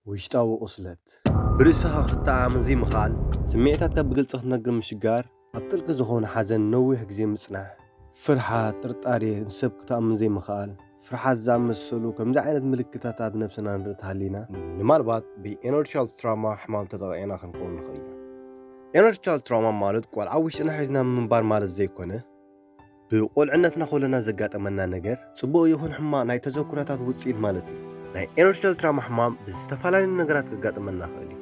ውሽጣዊ ቁስለት። ብርእስኻ ክትተኣማመን ዘይምኽኣል፣ ስምዒታትካ ብግልጺ ክትነግር ምሽጋር፣ ኣብ ጥልቂ ዝኾነ ሓዘን ነዊሕ ግዜ ምጽናሕ፣ ፍርሓት፣ ጥርጣሬ፣ ንሰብ ክትኣምን ዘይምኽኣል፣ ፍርሓት ዝኣመሰሉ ከምዚ ዓይነት ምልክታት ኣብ ነብስና ንርኢ ተሃሊና፣ ንማልባት ብኢነርቻል ትራውማ ሕማም ተጠቒዕና ክንከውን ንኽእል ኢና። ኢነርቻል ትራውማ ማለት ቆልዓ ውሽጥና ሒዝና ምንባር ማለት ዘይኮነ፣ ብቆልዕነትና ከለና ዘጋጠመና ነገር፣ ጽቡቕ ይኹን ሕማቕ ናይ ተዘክሮታት ውጽኢት ማለት እዩ። ናይ ኢነርቻል ትራውማ ሕማም ብዝተፈላለዩ ነገራት ከጋጥመና ይኽእል እዩ።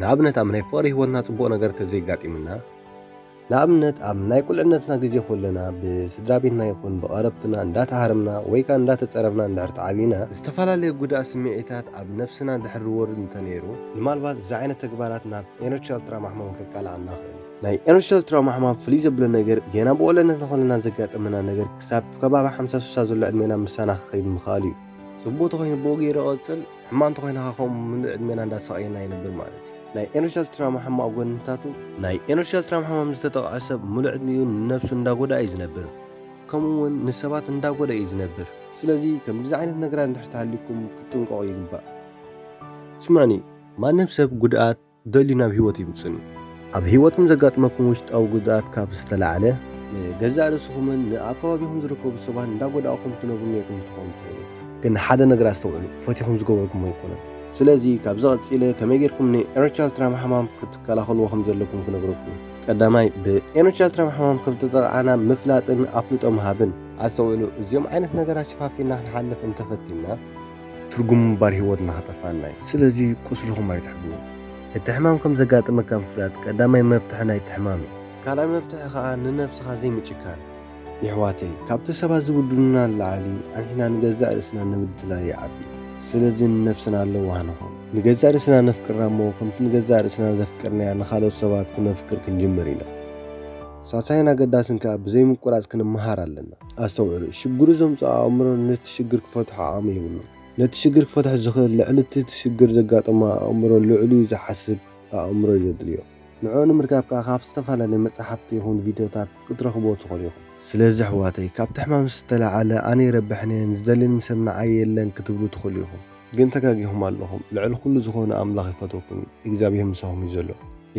ንኣብነት ኣብ ናይ ፍቕሪ ህይወትና ጽቡቕ ነገር ተዘይጋጢምና፣ ንኣብነት ኣብ ናይ ቁልዕነትና ግዜ ከለና ብስድራ ቤትና ይኹን ብቐረብትና እንዳተሃረምና ወይ ከኣ እንዳተጸረፍና እንድሕር ተዓቢና፣ ዝተፈላለየ ጉድኣት ስምዒታት ኣብ ነብስና እንድሕር ዝወርድ እንተነይሩ፣ ንማልባት እዚ ዓይነት ተግባራት ናብ ኢነርቻል ትራውማ ሕማም ከቃልዓና ይኽእል እዩ። ናይ ኢነርቻል ትራውማ ሕማም ፍልይ ዘብሎ ነገር፣ ጌና ብቆልዕነትና ከለና ዘጋጠመና ነገር ክሳብ ከባቢ ሓምሳ ስሳ ዘሎ ዕድሜና ምሳና ክኸይድ ምኽኣሉ እዩ። ጽቡቕ ተኾይኑ ብኡ ገይሩ ይቐጽል፣ ሕማም ተኾይኑ ከኣ ከምኡ ምሉእ ዕድሜና እንዳተሳቐየና ይነብር ማለት እዩ። ናይ ኢነርቻል ትራውማ ሕማቕ ጎንታቱ፣ ናይ ኢነርቻል ትራውማ ሕማም ዝተጠቕዐ ሰብ ምሉእ ዕድሚኡ ንነብሱ እንዳጎድኣ እዩ ዝነብር። ከምኡ እውን ንሰባት እንዳጎድኣ እዩ ዝነብር። ስለዚ ከምዚ ዓይነት ነገራት እንድሕር ተሃሊኩም ክትጥንቀቑ ይግባእ። ስምዑኒ፣ ማንም ሰብ ጉድኣት ደልዩ ናብ ህይወት ይምጽእኒ። ኣብ ህይወትኩም ዘጋጥመኩም ውሽጣዊ ጉድኣት ካብ ዝተላዕለ፣ ንገዛእ ርእስኹምን ንኣብ ከባቢኹም ዝርከቡ ሰባት እንዳጎዳእኹም ትነብሩ ኔርኩም ትኾኑ ትኽእሉ። ግን ሓደ ነገር ኣስተውዕሉ፣ ፈቲኹም ዝገበርኩሞ ኣይኮነን። ስለዚ ካብዚ ቀጺለ ከመይ ጌርኩም ንኢነርቻል ትራውማ ሕማም ክትከላኸልዎ ከም ዘለኩም ክነግረኩም። ቀዳማይ፣ ብኢነርቻል ትራውማ ሕማም ከም ተጠቓዕና ምፍላጥን ኣፍልጦ ምሃብን። ኣስተውዕሉ፣ እዚኦም ዓይነት ነገራት ሸፋፊና ክንሓልፍ እንተፈቲና፣ ትርጉም ምንባር ህይወትና ከጠፋና እዩ። ስለዚ ቁስልኹም ኣይትሕብኡ። እቲ ሕማም ከም ዘጋጥመካ ምፍላጥ ቀዳማይ መፍትሒ ናይቲ ሕማም እዩ። ካልኣይ መፍትሒ ከኣ ንነብስኻ ዘይምጭካን። የሕዋተይ፣ ካብቲ ሰባት ዝብድሉና ንላዕሊ ኣንሒና ንገዛእ ርእስና ንምድላይ ይዓቢ። ስለዚ ንነብስና ለዋህ ንኹን። ንገዛእ ርእስና ነፍቅራ እሞ ከምቲ ንገዛእ ርእስና ዘፍቀርናያ ንኻልኦት ሰባት ክነፍቅር ክንጅምር ኢና። ሳሳይን ኣገዳስን ከኣ ብዘይምቁራጽ ክንመሃር ኣለና። ኣስተውዕሉ፣ ሽግሩ ዘምጽኦ ኣእምሮ ነቲ ሽግር ክፈትሖ ዓቕሚ የብሉን። ነቲ ሽግር ክፈትሖ ዝኽእል ልዕሊ እቲ ሽግር ዘጋጠሞ ኣእምሮ ልዕሊኡ ዝሓስብ ኣእምሮ እዩ ዘድልዮ። ንዕኡ ንምርካብ ከኣ ካብ ዝተፈላለየ መጻሕፍቲ ይኹን ቪድዮታት ክትረኽብዎ ትኽእሉ ኢኹም። ስለዚ ኣሕዋተይ፣ ካብቲ ሕማም ዝተላዕለ ኣነ ይረብሐኒ እየ፣ ዝደልየኒ ሰብ ንዓይ የለን ክትብሉ ትኽእሉ ኢኹም። ግን ተጋጊኹም ኣለኹም። ልዕሊ ኩሉ ዝኾነ ኣምላኽ ይፈትወኩም እዩ። እግዚኣብሔር ምሳኹም እዩ ዘሎ።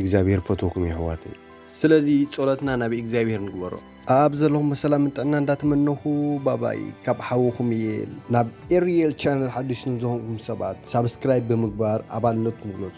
እግዚኣብሔር ይፈትወኩም እዩ ኣሕዋተይ። ስለዚ ጸሎትና ናብ እግዚኣብሔር ንግበሮ። ኣብ ዘለኹም ብሰላምን ጥዕና እንዳተመነኹ፣ ባባይ፣ ካብ ሓውኹም እየ። ናብ ኤሪኤል ቻነል ሓድሽ ንዝኾንኩም ሰባት ሳብስክራይብ ብምግባር ኣባልነትኩም ግለጹ።